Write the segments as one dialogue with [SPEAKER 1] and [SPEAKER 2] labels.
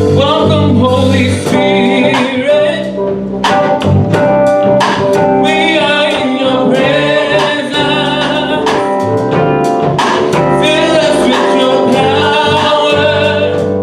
[SPEAKER 1] Welcome, Holy Spirit. We are in your presence. Fill us with your power.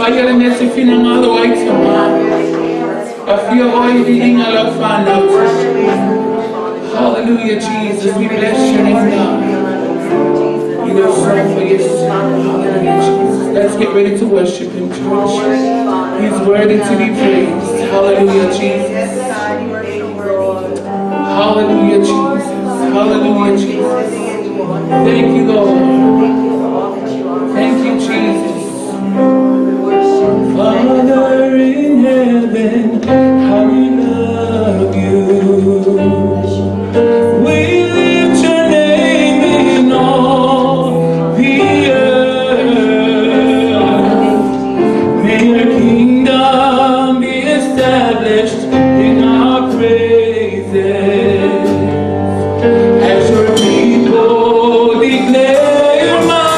[SPEAKER 1] Faia le mea e te finagalo ai, Tama. Afio oe i viiga lau fanau. Hallelujah, Jesus. We bless your name, God. You know, so for yes. Hallelujah, Jesus. Let's get ready to worship him, church. He's worthy to be praised. Hallelujah, Jesus. Hallelujah, Jesus. Hallelujah, Jesus. Thank you, Lord. Thank you, Jesus. Father in heaven, how we love you. We lift your name in all the earth. May your kingdom be established in our praises. As your people declare your might.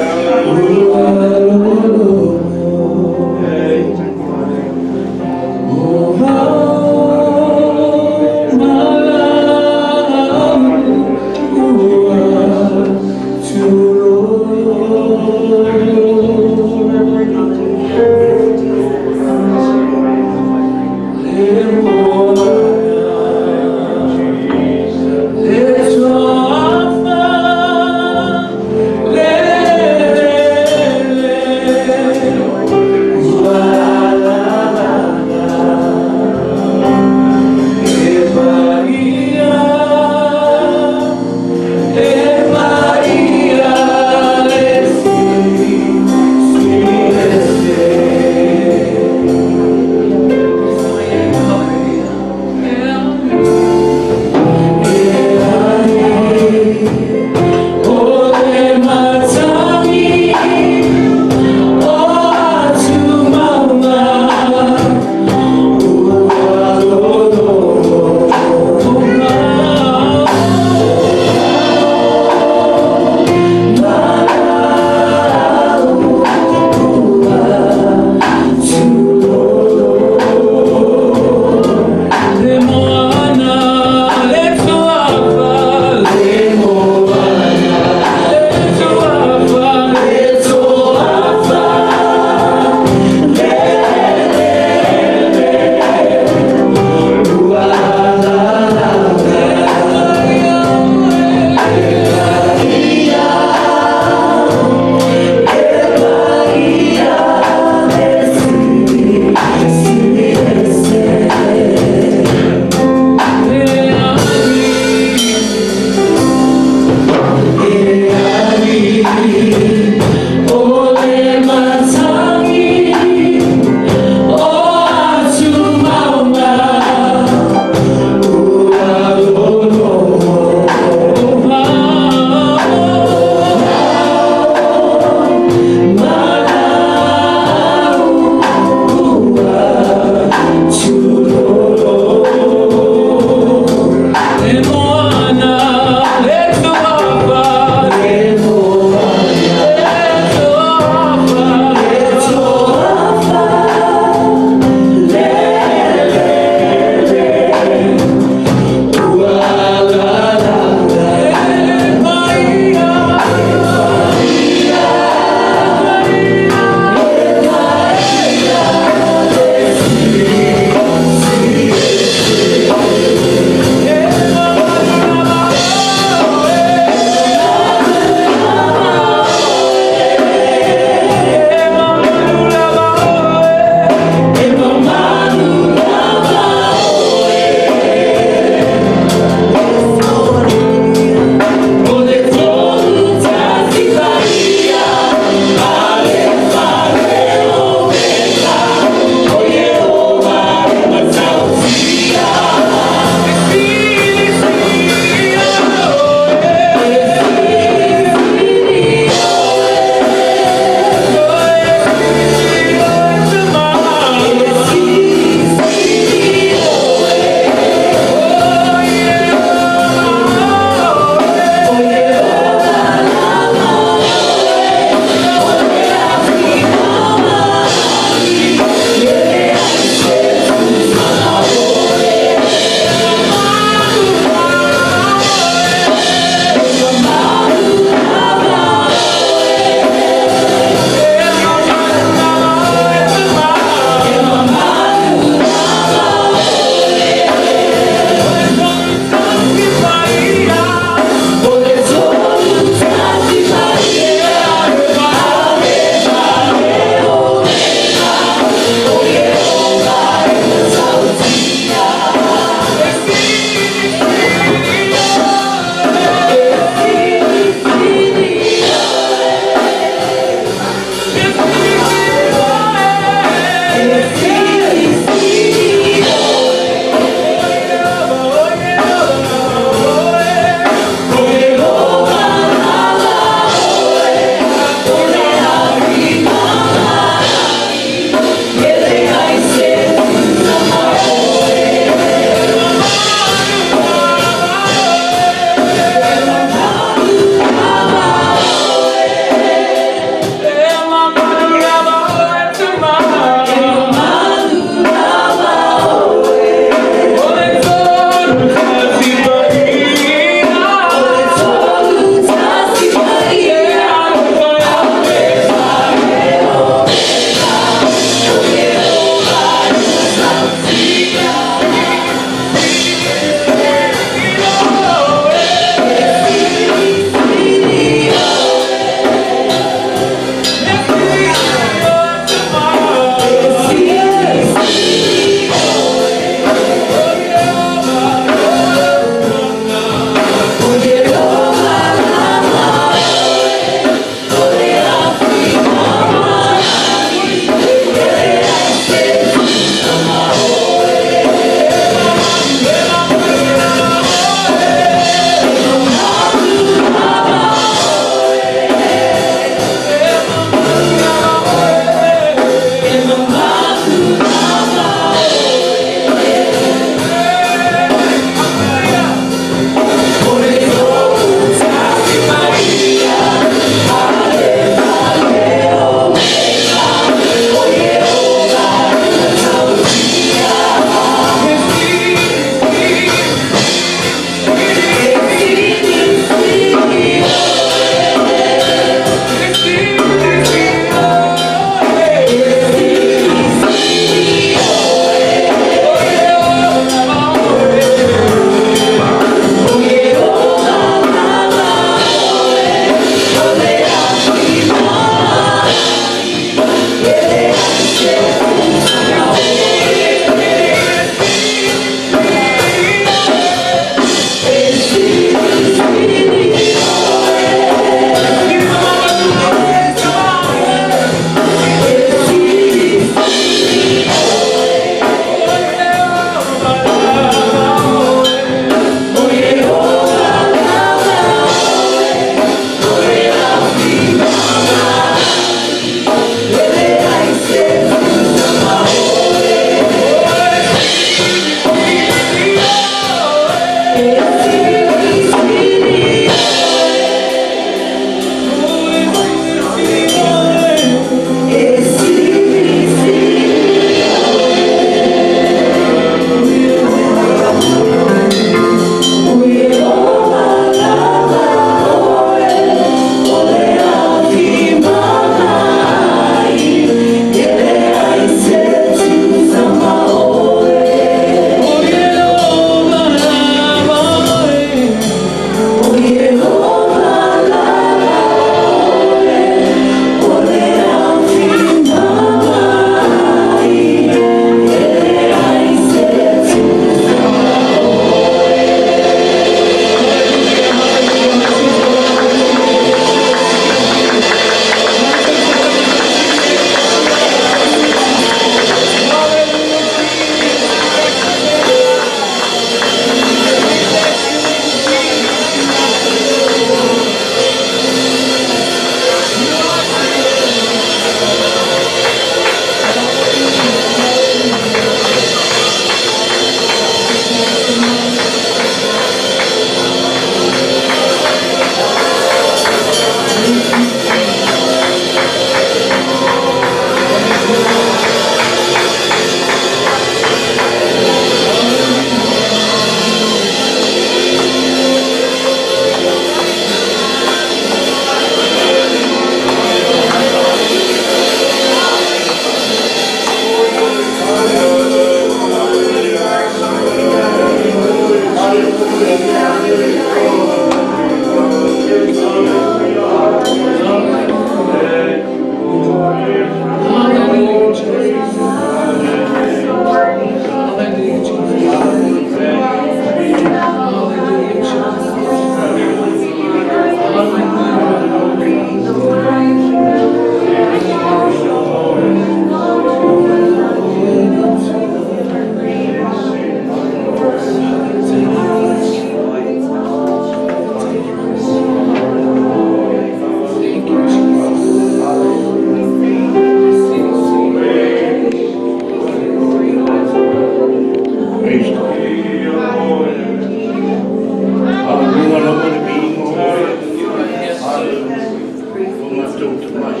[SPEAKER 2] matou Tamai.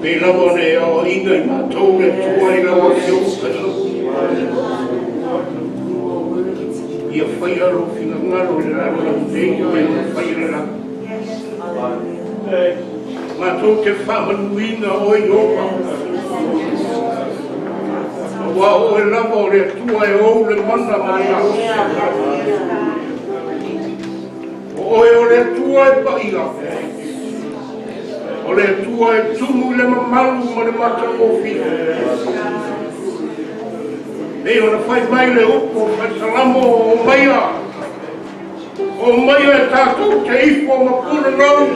[SPEAKER 2] Pei lava ona e aoaina i matou le Atua i lau Afioga Paia. Ia faia lou finagalo i le lalolagi nei e pei ona faia i le lagi. Matou te faamanuina oe Ieova, aua o oe lava o le Atua e ou le mana ma le malosi. O oe o le Atua e paia, o le Atua e tumu i le mamalu ma le matagofie. Pei ona fai mai le upu o Fai-Salamo, o maia, o maia e tatou te ifo ma punanou,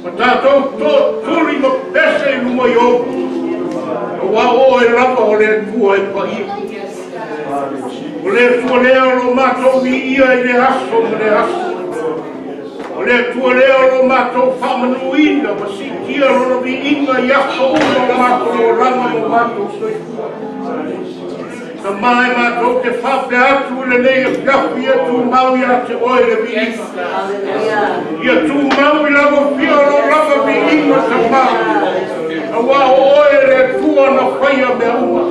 [SPEAKER 2] ma tatou tootuli ma pese i luma i ou, aua o oe lava o le Atua e paia. O le Atua lea o lo matou viia i le aso ma le aso. O le Atua lea o lo matou faamanuina ma siitia lona viiga i aso uma o matou olaga ma matou soifua. Tama e matou te faapea atu i lenei afiafi, ia tumau ia te oe le viiga. Ia tumau i lau afio lo lava viiga, Tama. Aua o oe le Atua na faia mea uma.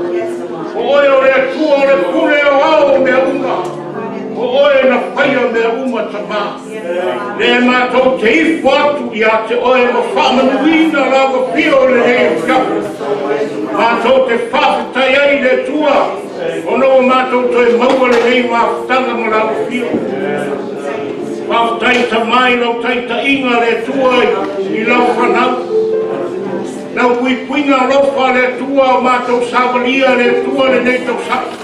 [SPEAKER 2] O oe o le Atua o le pule o ao o mea uma. O oe na faia mea uma, Tama. Le matou te ifo atu ia te oe ma faamanuina lau afio i lenei afiafi. Matou te faafetai ai le Atua, ona ua matou toe maua lenei mafutaga ma lau afio. Faafetai Tama i lau taitaiga le Atua i lau fanau. Lau puipuiga alofa le Atua o matou savalia le Atua lenei tausaga.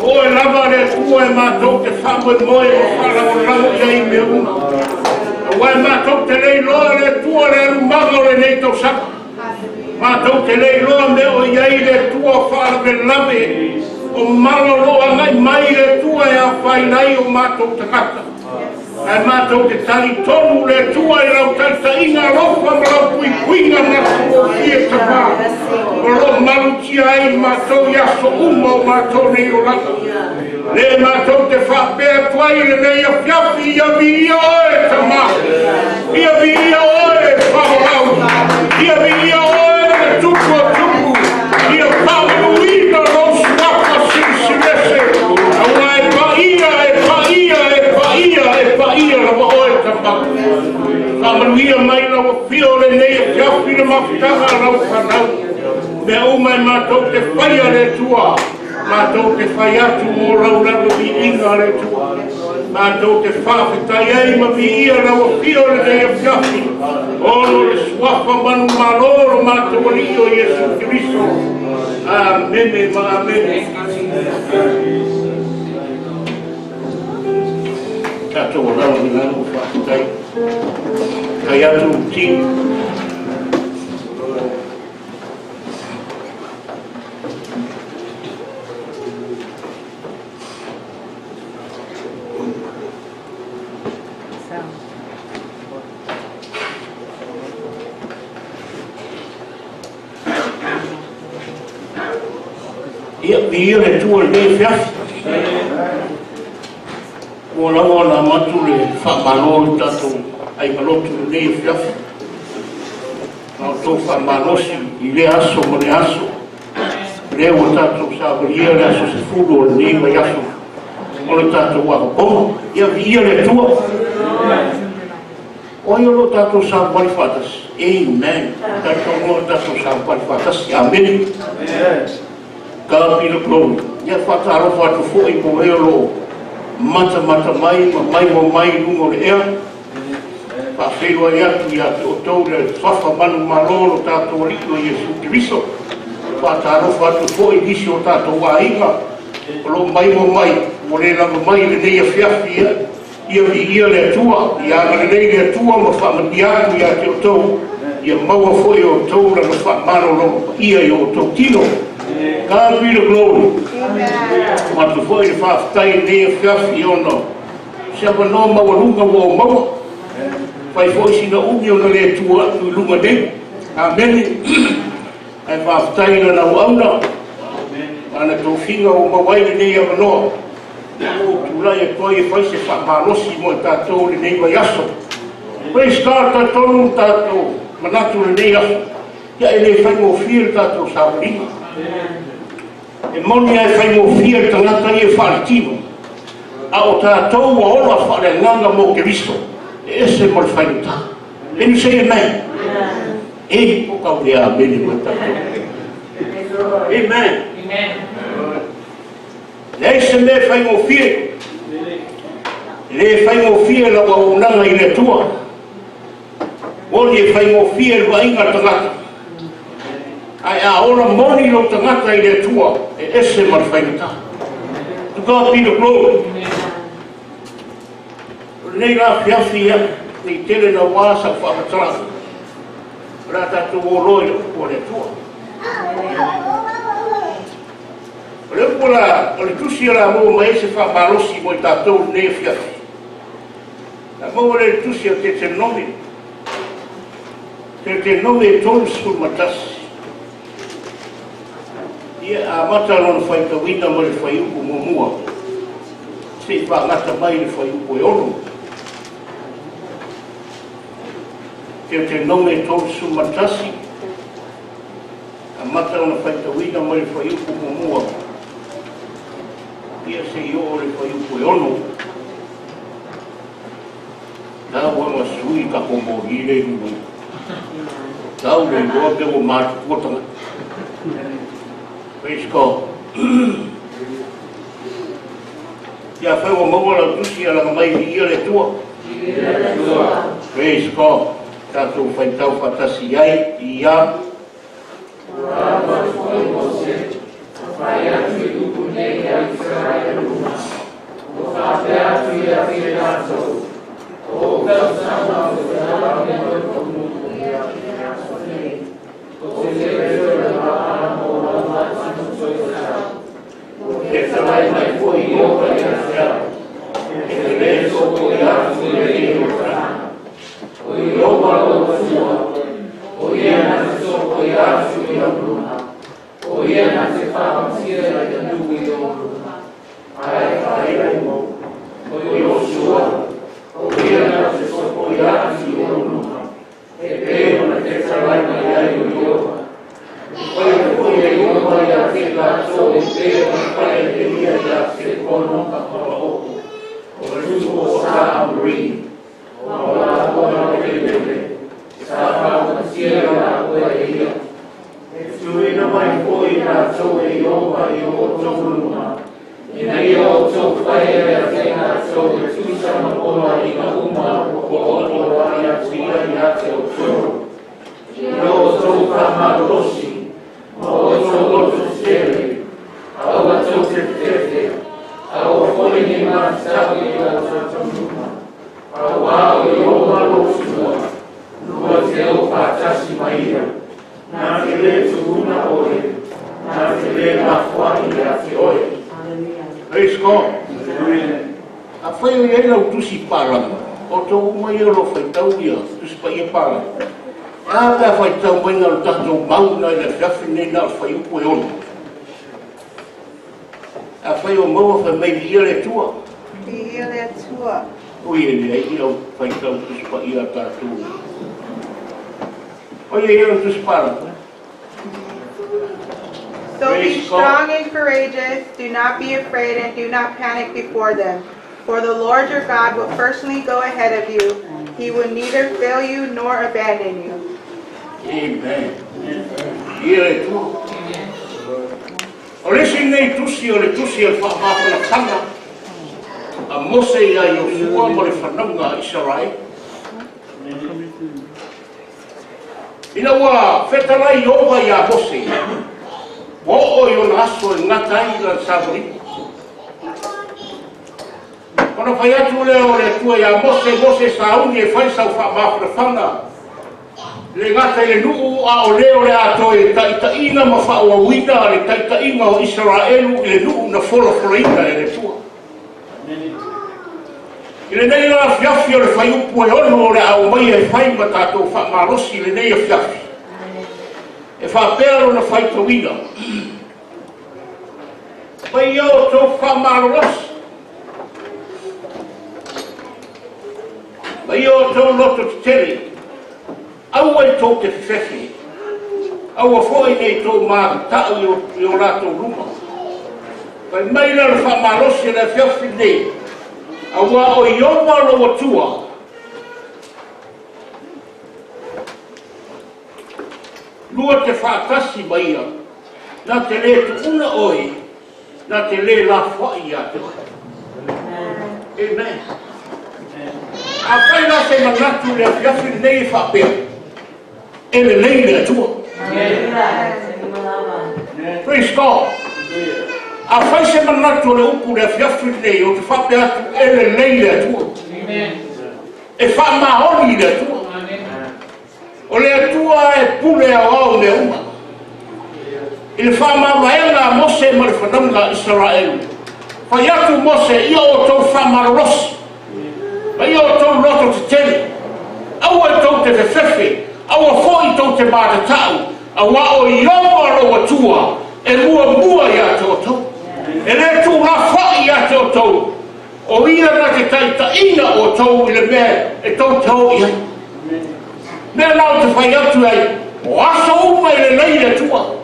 [SPEAKER 2] O oe lava le Atua e matou te faamoemoe ma faalagolago i ai mea uma. Aua e matou te le iloa le Atua le alumaga o lenei tausaga. Matou te le iloa mea o i ai le Atua faalavelave o malo o lo o agai mai le Atua e afaina ai o matou tagata. Ae matou te talitonu le Atua i lau taitaiga alofa ma lau puipuiga matagofie, Tama, o lo o malutia ai matou i aso uma o matou nei olaga. Le matou te faapea atu ai i lenei afiafi, ia viia oe, Tama. Ia viia oe, Faavalau. Ia viia oe, le Tupu o Tupu. Ia faamanuina lou suafa silisiliese. Aua e paia, e paia, e paia, e paia lava oe, Tama. Faamanuia mai lau afio o lenei afiafi le mafutaga a lau fanau. Mea uma e matou te faia le Atua, matou te fai atu mo lau lava viiga le Atua. Matou te faafetai ai ma viia lau afio o lenei afiafi. Ona o le suafa manumalo lo matou Alii o Iesu Keriso. Amene ma amene. Tatou alaga i lalo, faafetai. Tai atu ti. Ia, viia le Atua i lenei afiafi. Ua lava ona avatu le faamalo i le tatou aiga lotu i lenei afiafi. Ma outou faamalosi i lea aso ma lea aso. Lea ua tatou savalia le aso 10 o lenei vaiaso o le tatou Akapono. Ia, viia le Atua. O ai o lo o tatou savavali faatasi? Amen. Tatou o tatou savavali faatasi. Amene. God be the glory. Ia faatalofa atu foi mo e o lo o matamata mai ma maimoa mai i luga o le ea. Faafeiloai atu ia te outou le suafa manumalo lo tatou Alii o Iesu Keriso. Faatalofa atu foi i nisi o tatou aiga o lo o maimoa mai ua le lava mai i lenei afiafi. Ia, ia viia le Atua, ia agalelei le Atua ma faamanuia atu ia te outou, ia maua foi e outou lana faamalolo paia i o outou tino. God be the glory. Atu foi le faafetai i lenei afiafi ona se avanoa maualuga ua ou maua. Fai foi sina umi ona le tua atu i luga nei. Amene. Ae faafetai i lana auauna. Ana tofiga ua maua ai lenei avanoa. Ua ou tulai atu ai e fai se faamalosi mo i tatou lenei vaiaso. Praise God, talitonu le tatou manatu i lenei aso, ia e le faigofie le tatou savaliga. E moni lava e faigofie le tagata ia e faaletino, a o tatou ua ola faaleagaga mo Keriso, e ese ma le faigata. Can you say amen? E, po kau le amene ma tatou. Amen. Leai se mea e faigofie. E le faigofie lau auaunaga i le Atua. Moni e faigofie le vaaiga a le tagata. Ae a ola moni lou tagata i le Atua, e ese ma le faigata. To God be the glory. O lenei la afiafi, ia, ne i tele naua sau faamatalaga. O le a tatou o loa i le upu a le Atua. O le upu la, o le tusi o le a maua mai ai se faamalosi mo i tatou i lenei afiafi. Na maua lea i le tusi a Teutenomi, Teutenomi e 31. Ia, amata lona faitauina mai le fuaiupu muamua seia faagata mai le fuaiupu e 6. Teutenomi e 31, amata ona faitauina mai le fuaiupu muamua ia seia oo le fuaiupu e 6. Tau ama sui ka ko moni le lulu. Tau le iloa pe ua matutua tagata. Praise God. Ia afai ua maua lau tusi, alaga mai, viia le Atua. Praise God. Tatou faitau faatasi ai ia.
[SPEAKER 3] Ua atu foi Mose, fai atu i upu nei ia Isaraelu uma. Ua faapea atu ia te latou, O ou tausaga ua 160 i le aso nei. Ou te le toe lava mo lau atinu toe sau. Ua fetalai mai foi Ieova ia te au, e te le sopoia atu i lenei olataga. O Ieova lou Atua, o ia na te sopoia atu i ou luma, o ia na te faamatia i le nuu i ou luma, ae faailoa, o Iosua, o ia na te sopoia atu i ou luma, e pei ona fetalai mai ai o Ieova. E faia foi e Ieova ia te latou e pei ona faia e ia ia te Konoka Paraopo, o le tupu o Sa Amori, ma o laua makelele, sa faamatia i laua e ia. E tuuina mai foi latou e Ieova i o outou luma, ina ia outou faia ia te latou e tusa ma poloaiga uma ua ou poloai atu ai ia te outou. I lo outou faamalolosi ma o outou loto tetele, aua tou te fefe, aua foi ne i matau i o tatou luma, auā o Ieova lou Atua, lua te o faatasi ma ia, na te lē tuuna oe, na te lē lafoai ia te oe.
[SPEAKER 2] Praise God. Afai o i ai lau tusi palama, o outou uma ia o lo o faitau ia Tusi Paia palama, e a pe a faitau mai na o le tatou mau na i le afiafi lenei na o le fuaiupu e 6. Afai o maua, fai mai, viia le Atua.
[SPEAKER 4] Viia le Atua.
[SPEAKER 2] Ui, e leai ia faitau Tusi Paia a tatou. O ia ia lau tusi palama.
[SPEAKER 4] So be
[SPEAKER 2] Praise God.
[SPEAKER 4] strong and courageous. Do not be afraid and do not panic before them. For the Lord your God will personally go ahead of you. He will neither fail you nor abandon you.
[SPEAKER 2] Amen. Viia le Atua. O le isi lenei tusi o le tusi o le faamafanafana a Mose ia Iosua ma le fanauga a Isaraele. Ina ua fetalai Ieova iā Mose, ua oo i ona aso e gata ai lana savaliga. Ona fai atu lea o le Atua iā Mose, Mose, sauni e fai sau faamafanafana, le gata i le nuu, a o le o le a toe taitaiina ma faaauauina le taitaiga o Isaraelu i le nuu na folafolaina e le Atua. I lenei la afiafi o le fuaiupu e 6 o le a aumaia e fai ma tatou faamalosi i lenei afiafi. E faapea lona faitauina. Fai ia outou faamalolosi. Ma ia outou loto tetele, aua e tou te fefefe, aua foi nei tou matatau i o latou luma. Fai mai lea o le faamalosi o le afiafi lenei, auā o Ieova lou Atua, lua te faatasi ma ia, na te lē tuuna oe, na te lē lafoai iā te oe. Amen. Afai la se manatu i le afiafi lenei e faapea, e lelei le Atua. Praise God. Afai se manatu o le upu i le afiafi lenei, ou te faapea atu, e lelei le Atua. E faamaoni le Atua. O le Atua e pule aoao mea uma. I le faamavaega a Mose ma le fanauga a Isaraelu, fai atu Mose, ia outou faamalolosi, ma ia outou loto tetele, aua e tou te fefefe, aua foi tou te matatau, auā o Ieova lou Atua e muamua iā te outou. E lē tuulafoai iā te outou, o ia na te taitaiina outou i le mea e tou te o i ai. Mea la ou te fai atu ai, o aso uma e lelei le Atua.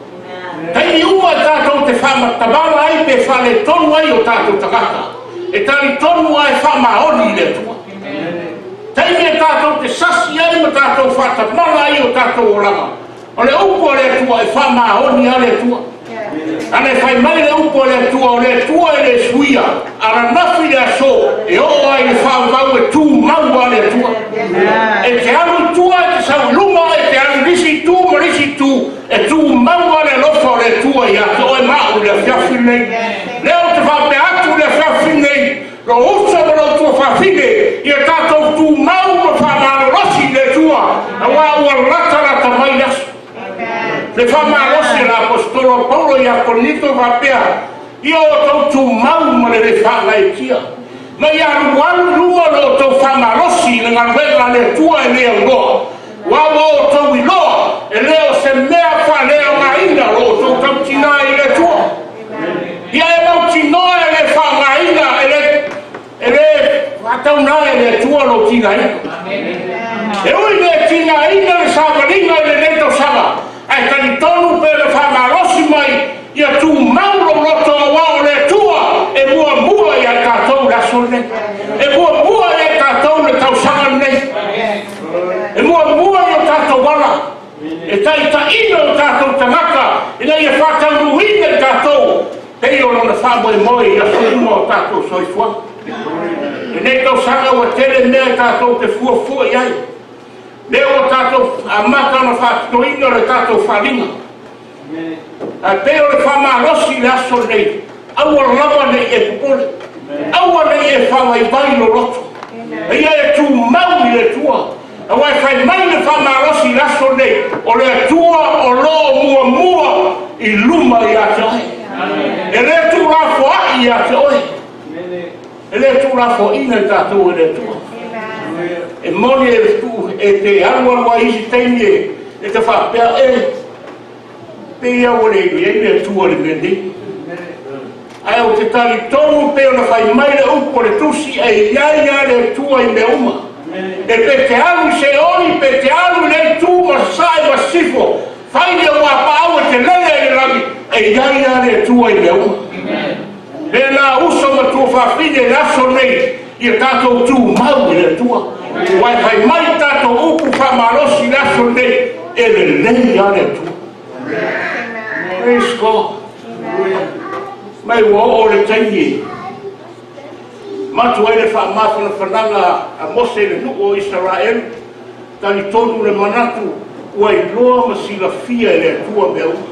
[SPEAKER 2] Taimi uma e tatou te faamatamala ai pe faaletonu ai o tatou tagata, e talitonu lava e faamaoni i le Atua. Taimi e tatou te sasi ai ma tatou faatamala ai o tatou olaga, o le upu a le Atua e faamaoni lava le Atua. Ana e fai mai le upu a le Atua, o le Atua e le suia, ananafi le aso, e oo lava i le faavavau e tumau lava le Atua. E te alu i tua, e te sau i luma, e te alu i le isi itu ma le isi itu, e tumau lava le alofa o le Atua ia te oe ma au i le afiafi lenei. Lea ou te faapea atu i le afiafi lenei, lou uso ma lou tuafafine, ia tatou tumau ma faamalolosi i le Atua, aua ua latalata mai le aso. Le faamalosi a le Aposetolo a Paulo ia Korinito faapea, Ia outou tumau ma le le faagaeetia, ma ia alualu i luma lo outou faamalosi i le galuega a le Atua e le aunoa, aua ua outou iloa e le o se mea faaleaogaina lo outou tautinā i le Atua. Ia e mautinoa e le faaaogaina, e le E le faatauna e le Atua lou tigaina. E ui le tigaina le savaliga i lenei tausaga, ae talitonu pe na faamalosi mai ia tumau lou loto aua o le Atua e muamua ia i tatou i le aso lenei. E muamua ia i tatou i le tausaga lenei. E muamua i o tatou ala. E taitaiina o tatou tagata ina ia faataunuuina i tatou pei o lona faamoemoe i aso uma o tatou soifuaga. Lenei tausaga ua tele mea e tatou te fuafua i ai. Lea ua tatou amata ona faatotoina le tatou faaaliga. Ae pei o le faamalosi i le aso lenei, aua lava ne i e popole, aua ne i e faavaivai lou loto, a ia e tumau i le Atua. Aua e fai mai le faamalosi i le aso lenei, o le Atua o lo o muamua i luma ia te oe. E le tuulafoai ia te oe. E le tuulafoaiina i tatou e le Atua. E moni e tuu e te alualu ai isi taimi e te faapea, e pei lava ua le i ai le Atua i le mea nei. Ae ou te talitonu pei ona fai mai le upu o le Tusi, e i ai lava le Atua i mea uma. E pe te alu i Seoli, pe te alu i le itu ma sasae ma sisifo, fai le uapaau e te lele i le lagi, e i ai lava le Atua i mea uma. Lea la uso ma tuafafine i le aso nei, ia tatou tumau i le Atua. Aua e fai mai tatou upu faamalosi i le aso nei, e lelei lava le Atua. Praise God. Mai ua oo le taimi matu ai le faamafanafanaga a Mose i le nuu o Isaraelu, talitonu le manatu ua iloa ma silafia e le Atua mea uma.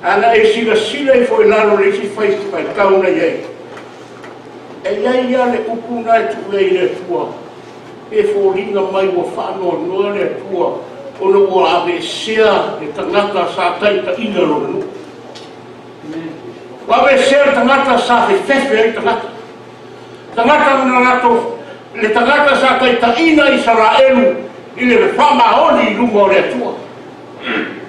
[SPEAKER 2] Ana e silasila ifo i lalo le isi faitau na i ai, e i ai lava le upu na e tuu ai i le Atua, e foliga mai ua faanoanoa le Atua ona ua aveesea le tagata sa taitaiina lona nuu. Ua aveesea le tagata sa fefefe ai tagata. Tagata na latou, le tagata sa taitaiina Isaraelu i le faamaoni i luma o le Atua.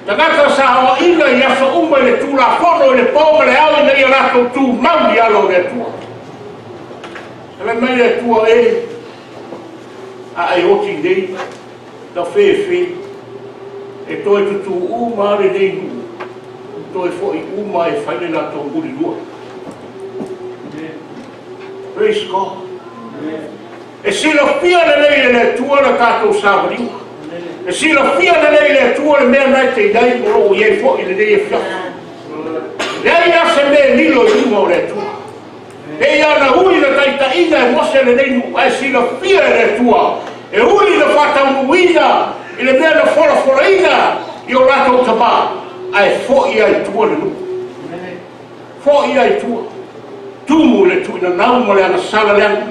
[SPEAKER 2] Tagata sa aoaina i aso uma i le Tulafono i le po ma le ao ina ia latou tumau i ala o le Atua. Fai mai le Atua e, a e oti nei, ta fefe, e toe tutu'u ma lenei nu'u, toe fo'i uma e fai le latou mulilua. Praise God. E silafia lelei e le Atua le tatou savaliga. E silafia lelei le Atua le mea na e te i ai o loo i ai fo'i lenei afiafi. Leai a se mea e lilo i luga o le Atua. E ia na ui le taitaiga e Mose lenei nu'u, ae silafia e le Atua e ui le faataunuuina i le mea na folafolaina i o latou tamā, ae fo'i ai tua le nu'u. Fo'i ai tua. Tumu le tuuinanau ma le agasala leaga.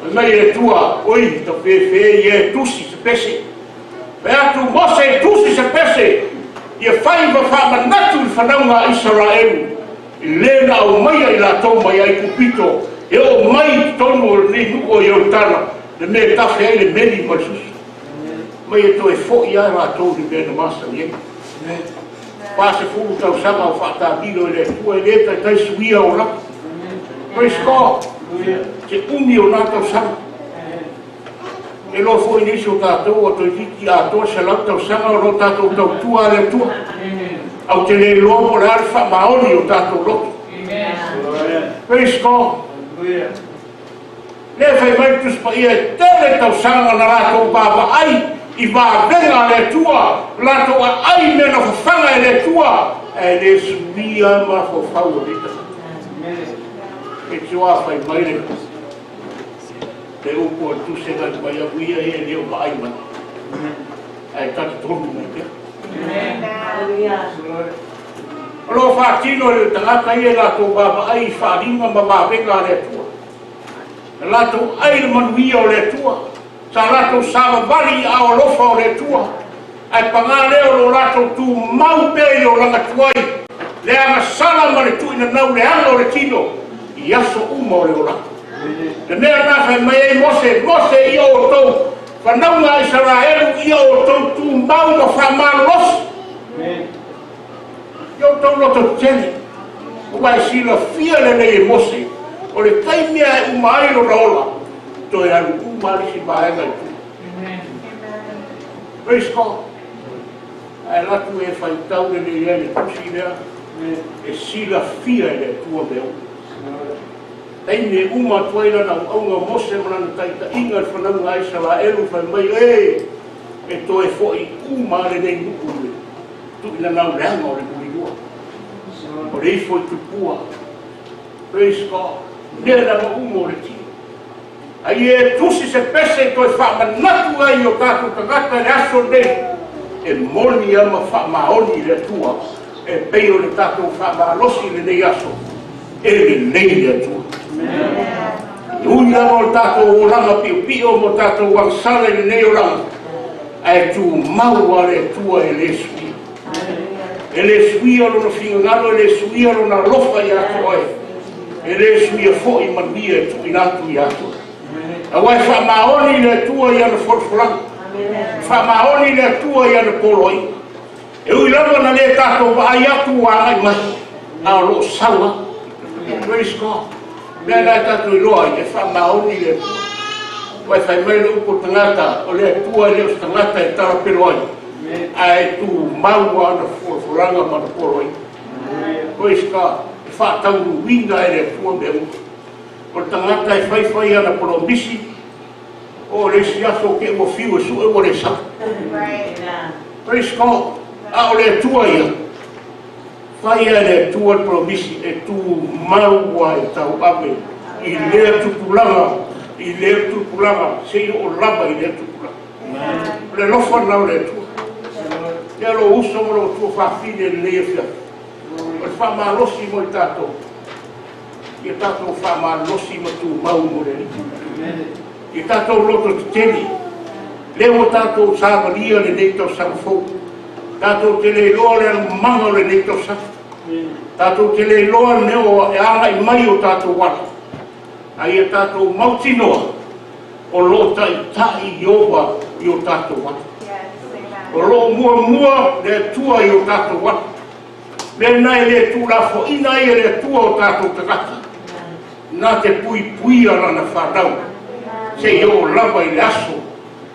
[SPEAKER 2] Fai mai le Atua, oi, ta fefe ia e tusi se pese. Fai atu Mose e tusi se pese, ia fai ma faamanatu i le fanauga a Isaraelu, i le na aumaia i latou mai Aikupito, e oo mai i totonu o lenei nu'u o Ioritana, le mea e tafe ai le meli ma le susu. Mai e toe fo'i lava latou i le mea na masani ai. 40 tausaga o faatamilo e le Atua e lē taitai suia o lava. Praise God. Se umi o na tausaga. E loa fo'i nisi o tatou o toeitiiti atoa 100 tausaga o loo tatou tautua a le Atua. Au te le iloa po o le a le faamaoni o tatou loto. Praise God. Le fai mai le Tusi Paia e tele tausaga na latou vaavaai i vavega a le Atua, latou aai mea na fafaga e le Atua, ae le suia mafaufau o nei tagata. E tioa fai mai le upu o le Tusi e mai au ia e le o vaai mai. Ae talitonu mai pea. O loo faatino e le tagata ia e latou vaavaai i faaaliga ma vavega a le Atua. Na latou ai le manuia o le Atua. Sa latou savavali i ao alofa o le Atua. Ae pagā lea o lo latou tumau pea i le olaga tuai, le agasala ma le tuuinanau leaga o le tino i aso uma o le olaga. Le mea na fai mai ai Mose, Mose ia outou, fanauga a Isaraelu ia outou tumau ma faamalolosi. Ia outou loto tetele. Ua e silafia lelei e Mose, o le taimi a e uma ai lona ola, toe alu uma lava le isi vaega i tua. Praise God. Ae alu atu e faitau lelei ai le tusi lea, e silafia e le Atua mea uma. Taimi e uma atu ai lana auauga o Mose ma lana taitaiga i le fanauga a Isaraelu, fai mai, e, e toe fo'i uma lenei nu'u i le tuuinanau leaga o le mulilua. O le ifo i tupua. Praise God. Mea lava uma o le tino. Ai e tusi se pese toe faamanatu ai o tatou tagata le aso nei, e moni a ma faamaoni le Atua, e pei o le tatou faamalosi lenei aso, e lelei le Atua. E ui lava o le tatou olaga piopio mo tatou agasala i lenei olaga, ae tumau a le Atua e lē suia. E lē suia lona finagalo, e lē suia lona alofa ia te oe. E lē suia fo'i manuia e tuuina atu ia te oe. Auā e faamaoni le Atua i ana folafolaga. Faamaoni le Atua i ana poloaiga. E ui lava na lē tatou vaai atu ua agai mai, a o loo sau lava. Praise God. Mea na e tatou iloa ai, e faamaoni le Atua. Ua e fai mai le upu o tagata, o le Atua e le o se tagata e talapelo ai, ae tumau ana folafolaga ma ana poloaiga. Praise God. E faataunuuina e le Atua mea uma. O le tagata e faifai ana polomisi, o le isi aso ke ua fiu e sue ua le sau. Praise God. A o le Atua ia, fai e le Atua le polomisi e tumau ai tauave i lea tupulaga, i lea tupulaga, seia oo lava i lea tupulaga. O le alofa lena o le Atua. Ia lou uso ma lou tuafafine i lenei afiafi. O le faamalosi mo i tatou, ia tatou faamalosi ma tumau mo le Alii. Ia tatou loto tetele, lea ua tatou savalia lenei tausaga fou. Tatou te le iloa le alumaga o lenei tausaga. Tatou te le iloa le mea o e agai mai o tatou ala. Ae ia tatou mautinoa o loo taitai Ieova i o tatou ala. O loo muamua le Atua i o tatou ala. Mea na e le tuulafoaina ai e le Atua o tatou tagata. Na te puipuia lana fanau seia oo lava i le aso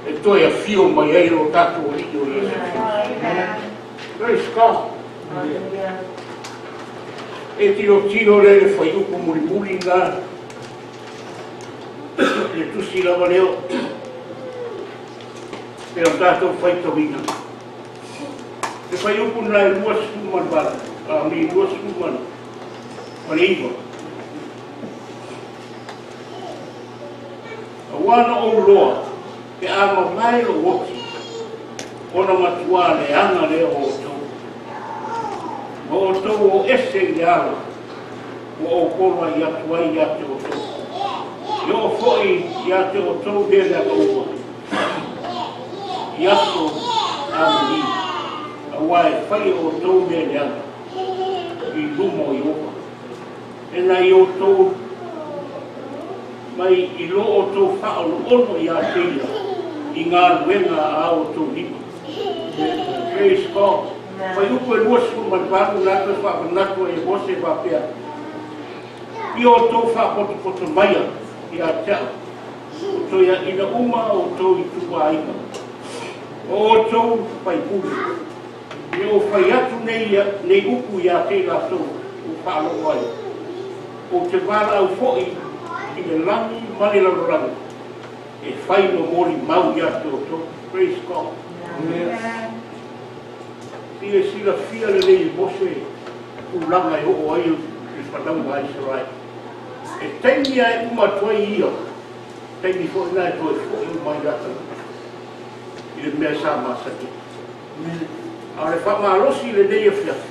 [SPEAKER 2] e toe afio mai ai lo tatou Alii o Iesu Keriso. Praise God. E tilotilo lea i le fuaiupu mulimuli lena, le tusi lava lea pei ona tatou faitauina. Le fuaiupu lena e 28, a me 29. Auā na ou loa, pe a mamae lou oti, ona matuā leaga lea o outou, ma outou o ese i le ala ua ou poloai atu ai ia te outou. E oo foi ia te outou mea leaga uma i aso amuli, auā e fai e outou mea leaga i luma o Ieova. E nai outou mai i lo outou faaonoono ia te ia i galuega a outou lima. Praise God. Fuaiupu e 28 na toe faamanatu ai e Mose faapea, I outou faapotopoto maia ia te au, o toeaiina uma outou ituaiga, o outou faipule, Ina ua fai atu nei nei upu ia te i latou ua faalogo ai, Ou te valaau foi i le lagi ma le lalolagi e fai ma molimau ia te outou. Praise God. Pei e silafia lelei e Mose tulaga e oo ai le fanauga a Isaraele. E taimi lava e uma atu ai ia, taimi foi lena e toe foi uma ai latou i le mea sa masani ai. A o le faamalosi i lenei afiafi,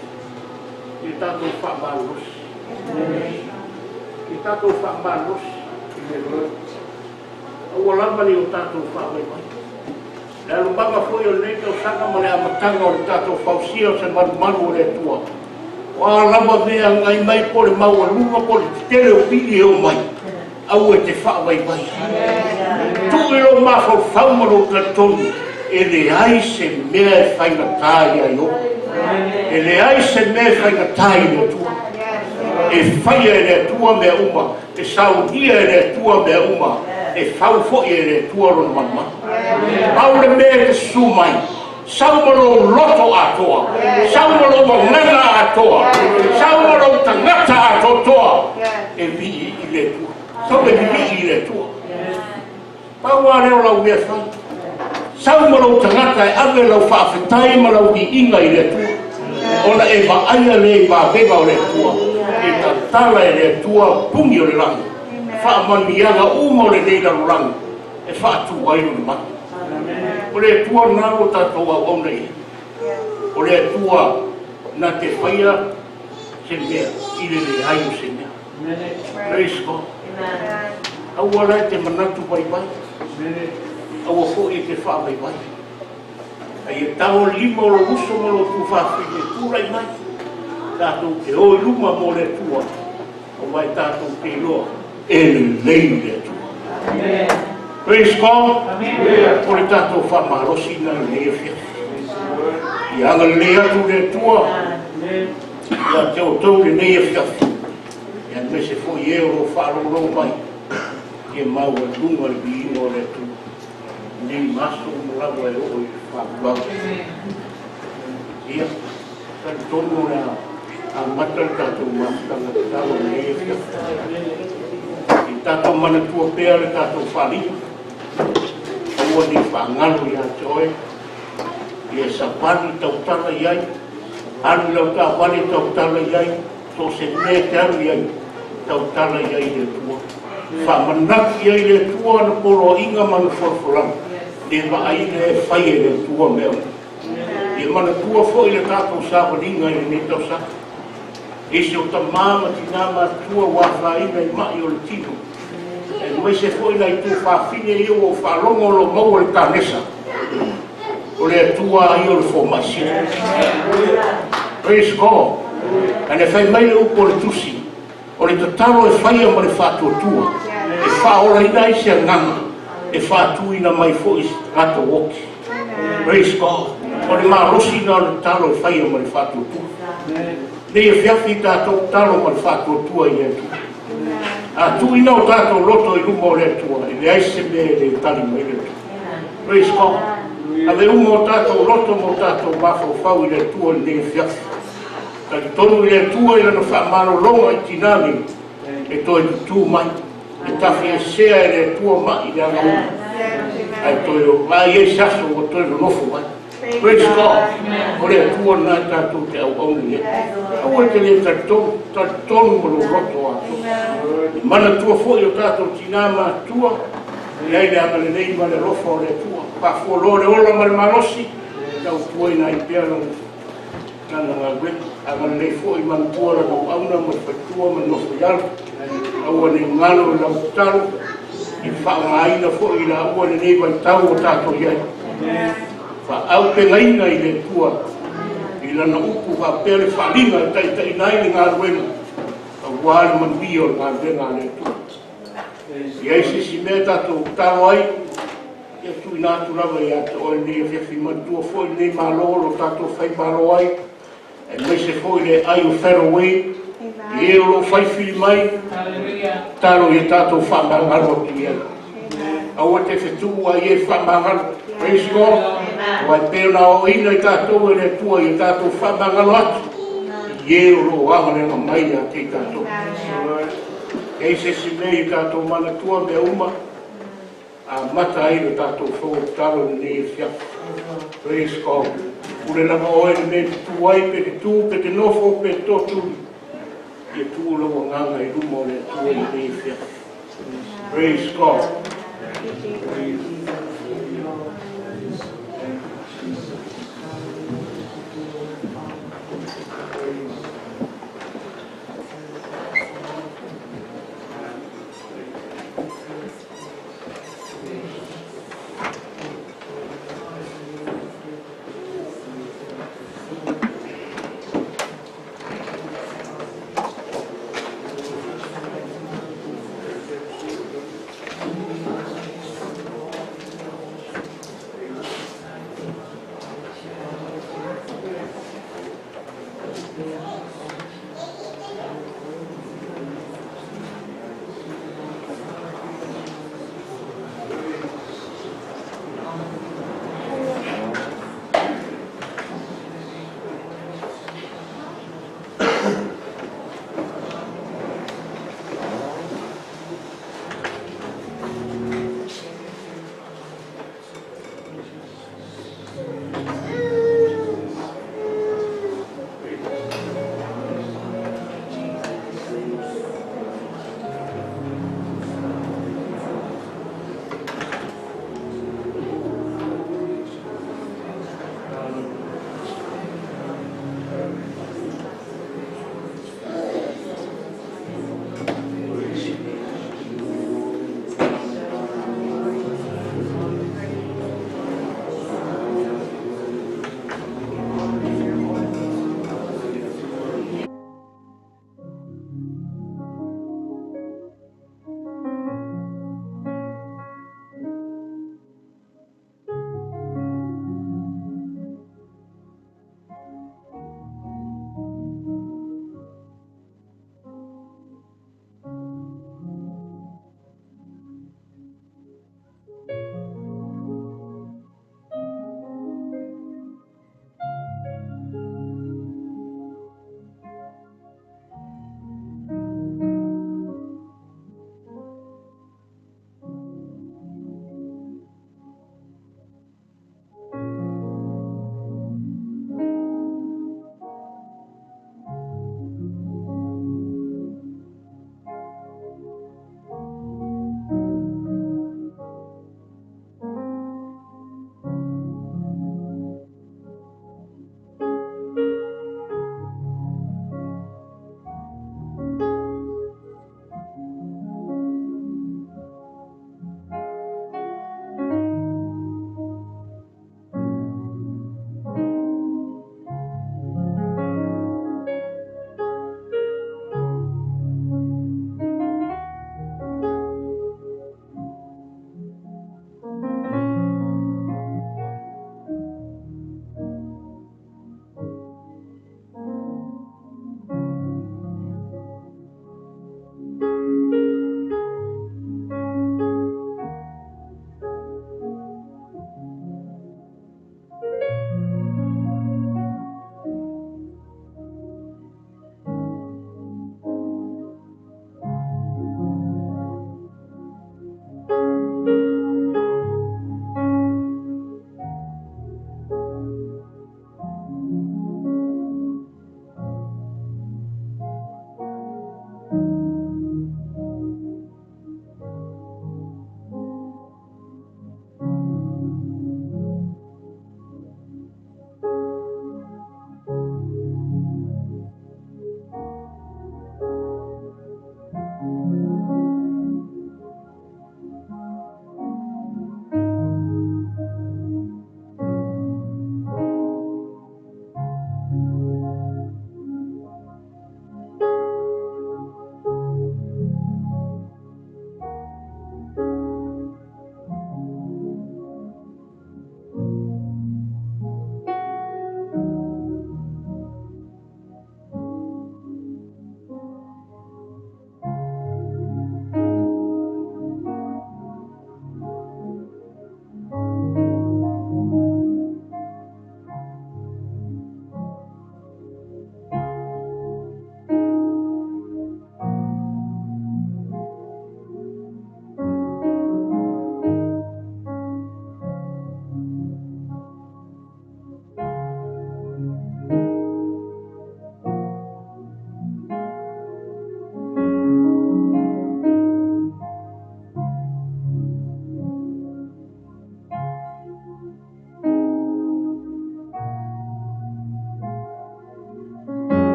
[SPEAKER 2] ia tatou faamalolosi. Ia tatou faamalolosi. Aua lava ne i o tatou faavaivai. Le alumaga foi o lenei tausaga ma le amataga o le tatou fausia o se malumalu o le Atua, o a lava mea e agai mai po o le maualuga po o le tetele o pili e oo mai, Aua e te faavaivai. Tuu i lou mafaufau ma lou talitonu, e leai se mea e faigata ia Iopa. E leai se mea e faigata i le Atua. E faia e le Atua mea uma, e saunia e le Atua mea uma, e fau foi e le Atua lona malumalu. Pau le mea e te susu mai, Sau ma lou loto atoa, sau ma lou agaga atoa, sau ma lou tagata atoatoa e vii i le Atua. Sau e vivii i le Atua. Pau lava lea o lau mea fai. Sau ma lou tagata e ave lau faafetai ma lau viiga i le Atua. Ona e vaaia lea i vavega o le Atua, e tatala e le Atua puni o le lagi, faamanuiaga uma o lenei lalolagi e faatu ai lona malu. O le Atua lena ua tatou auauna i ai. O le Atua na te faia se mea i le leai o se mea. Praise God. Aua la e te manatu vaivai. Aua foi e te faavaivai. A ia tago le lima o lou uso ma lou tuafafine e tulai mai, tatou te o i luma mo le Atua, aua e tatou te iloa e lelei le Atua. Praise God. O le tatou faamalosi lena i lenei afiafi. Ia agalelei atu le Atua ia te outou i lenei afiafi, aemaise foi e o lo o faalogologo mai, ia maualuga le viiga o le Atua nei ma aso uma lava e oo i le faavavau. Ia, talitonu o le a amata le tatou mafutaga tatalo i lenei afiafi. I tatou manatua pea le tatou faaaliga, aua ne i faagalo ia te oe, ia savali tautala i ai, alu i lau taavale tautala i ai, so o se mea e te alu i ai, tautala i ai i le Atua. Faamanatu i ai le Atua ana poloaiga ma ana folafolaga, le vaai lea e fai e le Atua mea uma. Ia manatua foi le tatou savaliga i lenei tausaga. Ese o tamā ma tinā matutua ua afaina i ma'i o le tino, aemaise foi nai tuafafine ia ua ou faalogo o lo o maua le kanesa. O le Atua a ia o le fomai sili. Praise God. Ae fai mai le upu o le tusi, o le tatalo e faia ma le faatuatua, e faaolaina ai se agaga, e faatuina mai foi se tagata oti. Praise God. O le malosi lena o le tatalo e faia ma le faatuatua. Nei afiafi tatou tatalo ma le faatuatua i le Atua. A tuuina o tatou loto i luma o le Atua, e leai se mea e le tali mai le Atua. Praise God. Ave uma o tatou loto ma o tatou mafaufau i le Atua i lenei afiafi. Talitonu i le Atua i lana faamalologa i tinā nei, e toe tutū mai, e tafiesea e le Atua ma'i i le agaula. Ae toe vaai ai se aso ua toe nonofo mai. Praise God. O le Atua lena e tatou te auauna i ai. Aua e te le talitonu, talitonu ma lou loto atoa. E manatua foi o tatou tinā matutua, e i ai le agalelei ma le alofa o le Atua. Faafualoa le ola ma le malosi, tautuaina ai pea lana galuega. Agalelei foi manatua lana auauna ma le faletua ma le nofo i alo. Aua ne i galo i lau tatalo, i faaaogaina foi i laua lenei vaitau o tatou i ai. Faaaupegaina i le Atua i lana upu faapea le faaaliga e taitaiina ai le galuega aua le manuia o le galuega a le Atua. I ai se isi mea tatou tatalo ai, ia tuuina atu lava ia te oe lenei afiafi. Manatua foi lenei Malo o lo tatou faimalo ai, aemaise foi le ai o Federal Way, i e o loo fai fili mai, talo ia tatou faamagalo atu i ai. Aua te fetuu ai e faamagalo. Praise God. Ua e pei ona aoaina i tatou e le Atua ia tatou faamagalo atu i e o loo agalega mai ia te i tatou. E ai se isi mea i tatou manatua mea uma, amata ai le tatou fono tatalo i lenei afiafi. Praise God. Pule lava oe le mea e te tu ai, pe te tu, pe te nofo, pe te totuli. Ia tuu lau agaga i luma o le Atua i lenei afiafi. Praise God.
[SPEAKER 4] Thank you, Jesus.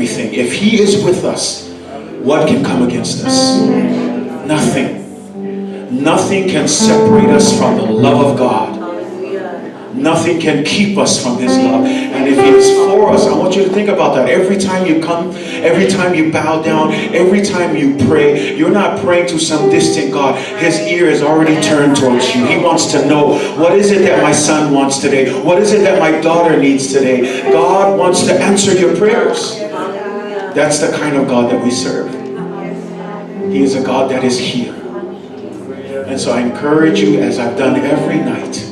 [SPEAKER 5] Everything. If He is with us, what can come against us? Nothing. Nothing can separate us from the love of God. Nothing can keep us from His love. And if He is for us, I want you to think about that. Every time you come, every time you bow down, every time you pray, you're not praying to some distant God. His ear is already turned towards you. He wants to know, what is it that my son wants today? What is it that my daughter needs today? God wants to answer your prayers. That's the kind of God that we serve. He is a God that is here. And so I encourage you, as I've done every night,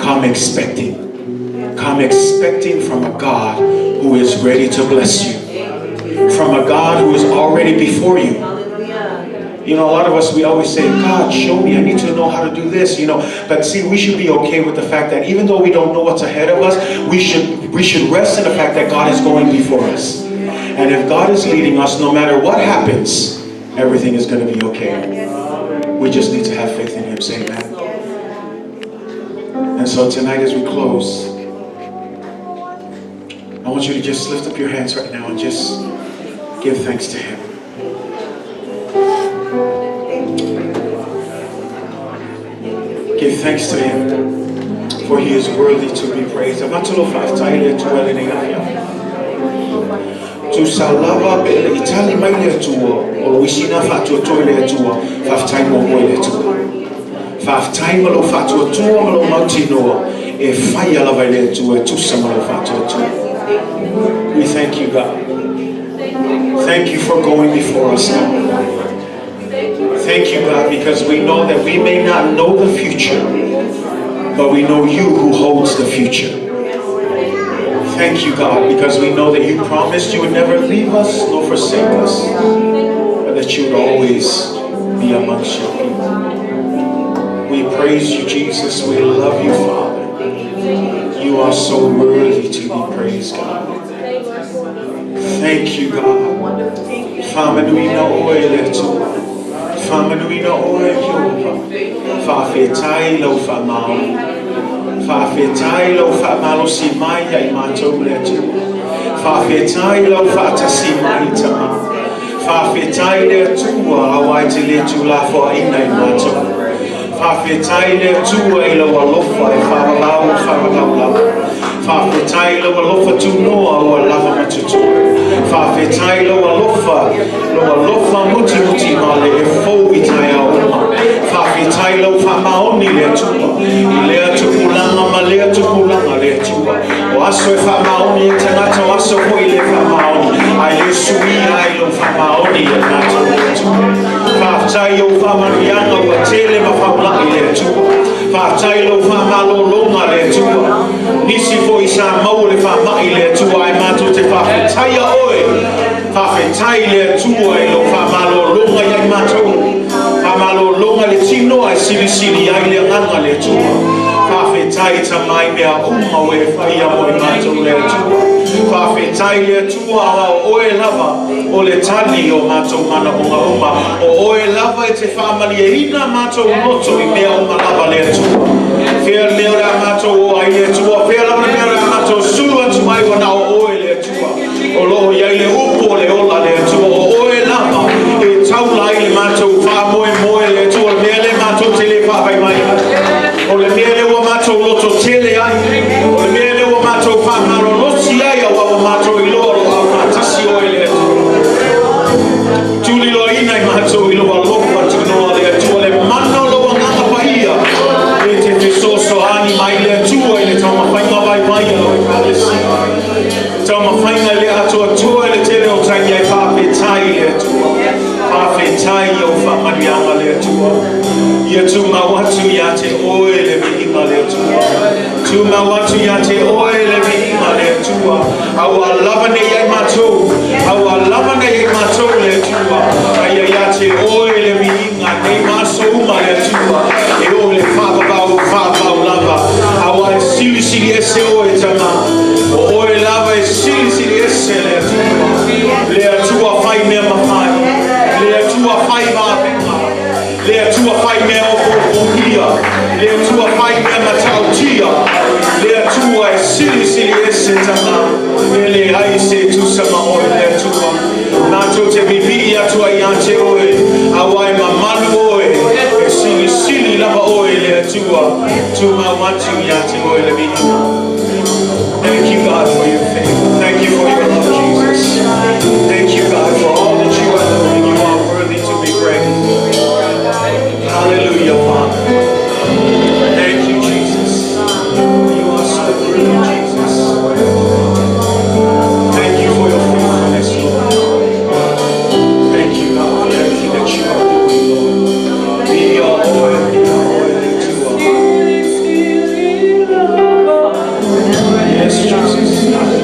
[SPEAKER 5] come expecting. Come expecting from a God who is ready to bless you. From a God who is already before you. You know, a lot of us, we always say, God, show me. I need to know how to do this, you know. But see, we should be okay with the fact that even though we don't know what's ahead of us, we should rest in the fact that God is going before us. And if God is leading us, no matter what happens, everything is going to be okay. We just need to have faith in Him. Say amen. And so tonight as we close, I want you to just lift up your hands right now and just give thanks to Him. Give thanks to Him, for He is worthy to be praised. Tu salava pele itali mai le Atua, o lo isina faatuatua i le Atua, faafetai mo moe le Atua. Faafetai ma lou faatuatua ma lou mautinoa, e faia lava i le Atua, e tusa ma lou faatuatua. We thank you, God. Thank you for going before us, God. Thank you, God, because we know that we may not know the future, but we know you who holds the future. Thank you, God, because we know that you promised you would never leave us nor forsake us, but that you would always be amongst your people. We praise you, Jesus. We love you, Father. You You are so worthy to be praised, God. Thank you, God. Faamanuina oe le Atua. Faamanuina oe Iehofa. Faafetai lau faamaoni. Faafetai lau faamalosi mai ia i matou le Atua. Faafetai lau faatasi mai Tama. Faafetai le Atua auā e te le tuulafoaina i matou. Faafetai le Atua i lau alofa e faavavau faavavau lava. Faafetai lau alofa tunoa ua lava ma totoe. Faafetai lau alofa mutimuti male e fou i taeao uma. Faafetai lau faamaoni le Atua. I lea tupulaga ma lea tupulaga le Atua. O aso e faamaoni e tagata o aso foi le faamaoni. Ae le suia ai lau faamaoni ia matou le Atua. Faafetai ou faamanuiaga ua tele ma faulai le Atua. Faafetai lau faamalologa le Atua. Nisi foi sa maua le faamai le Atua ae matou te faafetaia oe. Faafetai le Atua i lau faamalologa ia i matou. Faamalologa le tino ae silisili ai le agaga le Atua. Faafetai Tama i mea uma ua e faia mo i matou le Atua. Faafetai le Atua o oe lava o le tali o matou manaoga uma. O oe lava e te faamalieina matou loto i mea uma lava le Atua. Fea le mea o le a matou o ai le Atua. Fea lava le mea o le a matou sulu atu ai ua na o oe le Atua. O loo i ai le upu o le ola le Atua. O oe lava e taula ai le matou faamoemoe le Atua. O le mea le matou te le faavaivai ai. O le mea le ua matou loto tele ai. O le mea le ua matou faamalolosi ai auā ua matou iloa o loo aufaatasi oe le Atua. Tuliloaina i matou i lou alofa tunoa le Atua le mana o lou agaga paia. E te fesoasoani mai le Atua i le taumafaiga vaivai a lau Ekalesia. Taumafaiga i le atoatoa i le tele o taimi ai faafetai le Atua. Faafetai i ou faamanuiaga le Atua. Ia tumau atu ia te oe le viiga le Atua. Tumau atu ia te oe le viiga le Atua. Auā lava nei ia i matou. Auā lava nei ia i matou le Atua. Aia ia te oe le viiga nei ma aso uma le Atua. E oo i le faavavau faavavau lava. Auā e silisili ese oe Tama. O oe lava e silisili ese le Atua. Le Atua fai mea mafai. Le Atua fai vavega. Le Atua fai mea ofoofogia. Le Atua fai mea matautia. Le Atua e silisili ese Tama. E leai se tusa ma oe le Atua. Matou te vivii atu ai ia te oe. Auā e mamalu oe. E silisili lava oe le Atua. Tumau atu ia te oe le viiga. Thank you, God, for your favor. Thank you for your love, Jesus. Thank you, God, for all that you are doing. You are worthy to be praised. Hallelujah, Father. Thank you, Jesus. You are so worthy, Jesus. Thank you for your faithfulness, Lord. Thank you, God, for everything that you are doing, Lord. Be your oil, be your oil to us. Yes, Jesus.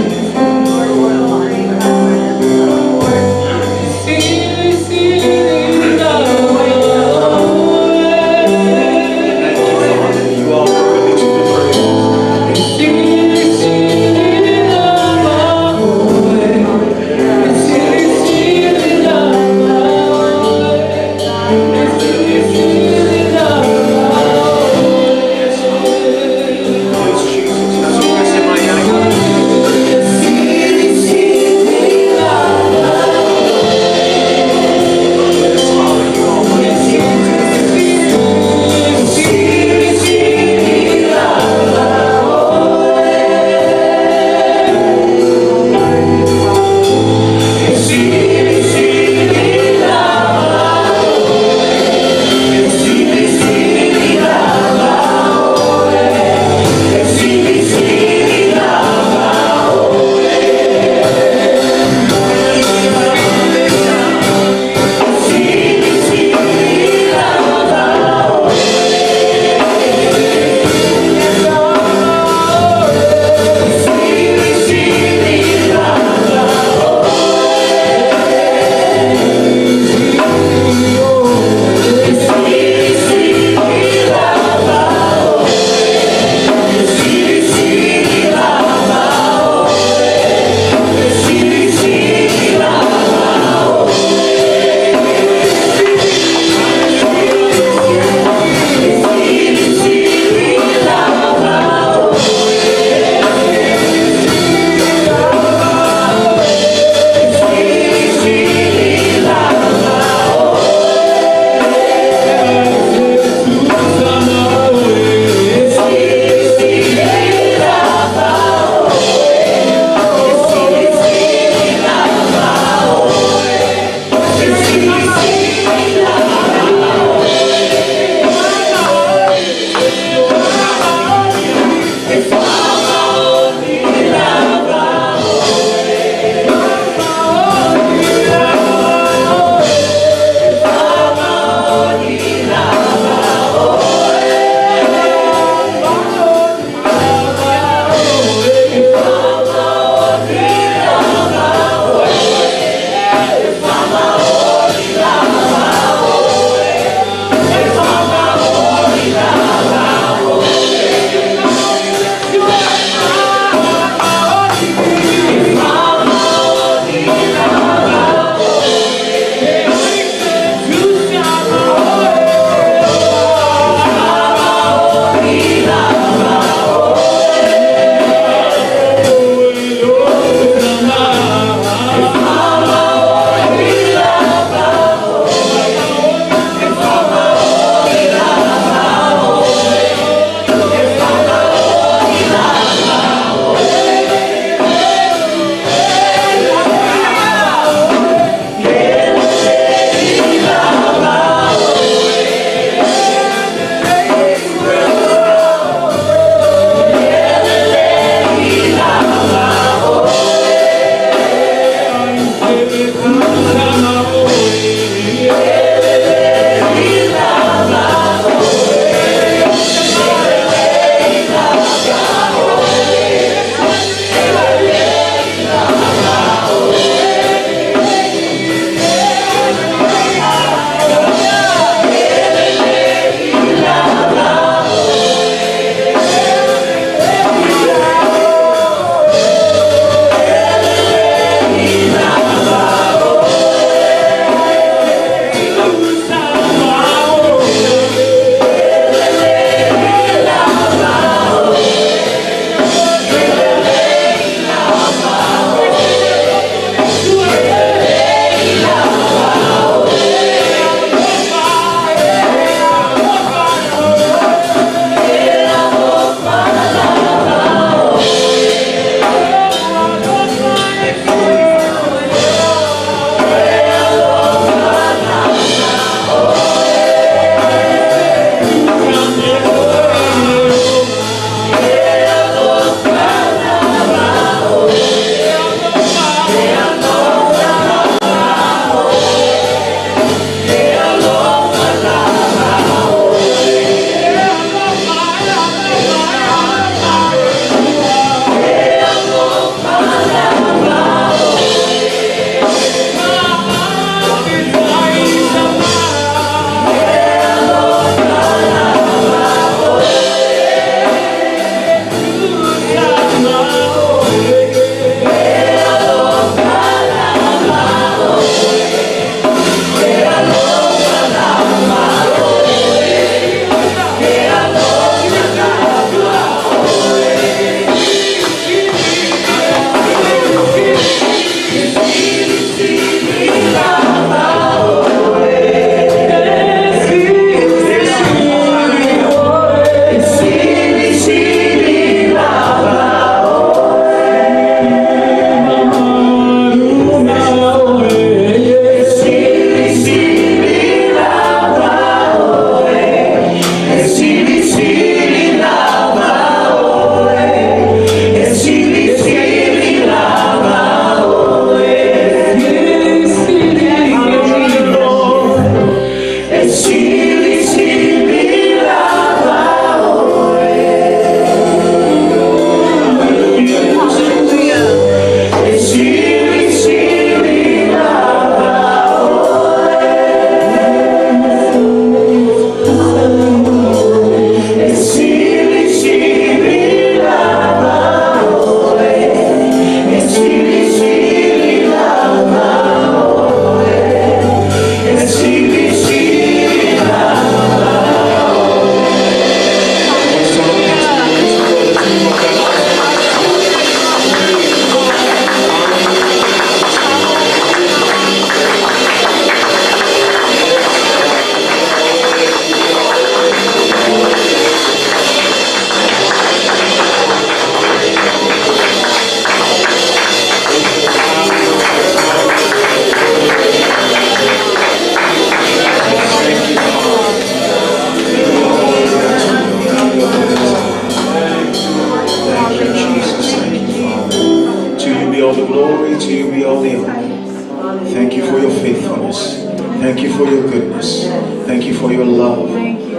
[SPEAKER 5] the glory, to you be all the honor. Thank you for your faithfulness. Thank you for your goodness. Thank you for your love.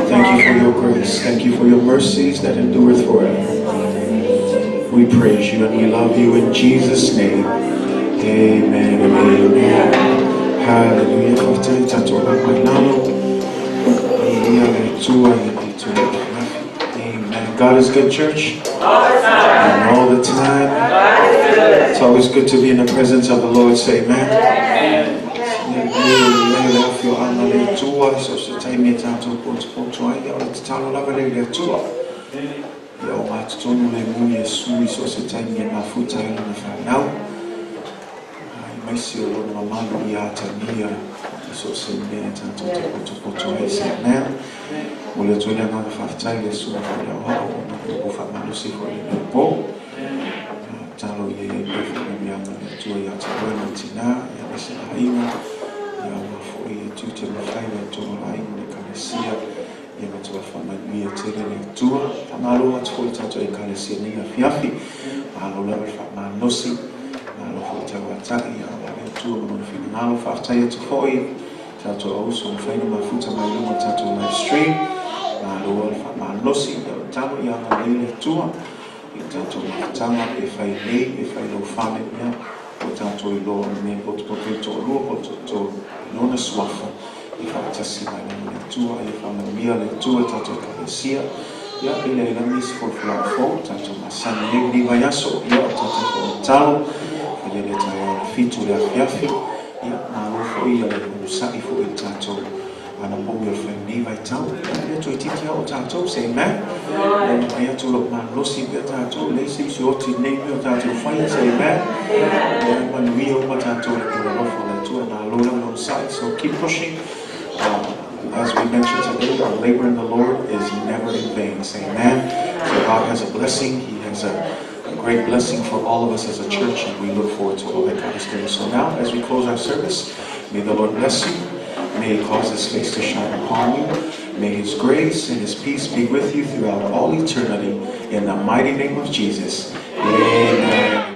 [SPEAKER 5] Thank you for your grace. Thank you for your mercies that endureth forever. We praise you and we love you in Jesus' name. Amen and amen. Hallelujah. Faafetai tatou ala mai lalo. Ia le Atua i le tuli. Amen. God is good, church.
[SPEAKER 3] All the time.
[SPEAKER 5] And all the time.
[SPEAKER 3] God is good.
[SPEAKER 5] It's always good to be in the presence of the Lord. Say amen.
[SPEAKER 3] Amen.
[SPEAKER 5] Ia le afioaga le Atua so se taimi e tatou potopoto ai ia o le tatalo lava lea i le Atua. Ia o gatotonu le muni e sui so se taimi e mafuta ai lona fanau. Aemaise o lona mamalu ia atagia i so o se mea e tatou te potopoto ai. Say amen. Mo le atu ai le agaga faafetai i le Susuga foi le Aoao ona o faamalosi foi i lenei po. Tatalo ia i ai pea foi le viiga le Atua ia te oe lou tinā, aemaise le aiga, ia aua foi e tiute ma faiva i totonu o le aiga ma le Ekalesia, ia matua faamanuia tele le Atua. Faamalo atu foi i le tatou Ekalesia i lenei afiafi, malo lava le faamalosi, malo foi tauatai, aua le Atua ma lona finagalo. Faafetai atu foi i tatou auuso ua mafai ona mafuta mai i luga o le tatou live stream, malo lava le faamalosi, ia o le tatalo ia agalelei le Atua i le tatou mafutaga, pe fai nei, pe fai i lou fale, ia ua tatou iloa o le mea e potopoto ai toalua po o le toatolu i lona suafa e faatasi mai ai ma le Atua. Ia faamanuia le Atua i le tatou Ekalesia. Ia, e leai lava nisi folafolaga fou ua tatou masani ai lenei vaiaso. Ia, o le tatou fonotatalo, faia lea taeao i le 7 i le afiafi. Ia, malo foi le onosai foi i le tatou anapogi o le fai i lenei vaitau. Ia, e le toeitiiti lava o tatou, say amen. Ia, maumai atu o lo o malolosi pea tatou, e leai se isi o oti i lenei mea o tatou faia, say amen. Ia, manuia uma tatou i le alofa o le Atua, malo lava le onosai. So keep pushing. As we mentioned today, our labor in the Lord is never in vain. Say amen. So God has a blessing. He has a great blessing for all of us as a church, and we look forward to all that God is doing. So now, as we close our service, may the Lord bless you. May He cause His face to shine upon you. May His grace and His peace be with you throughout all eternity. In the mighty name of Jesus. Amen.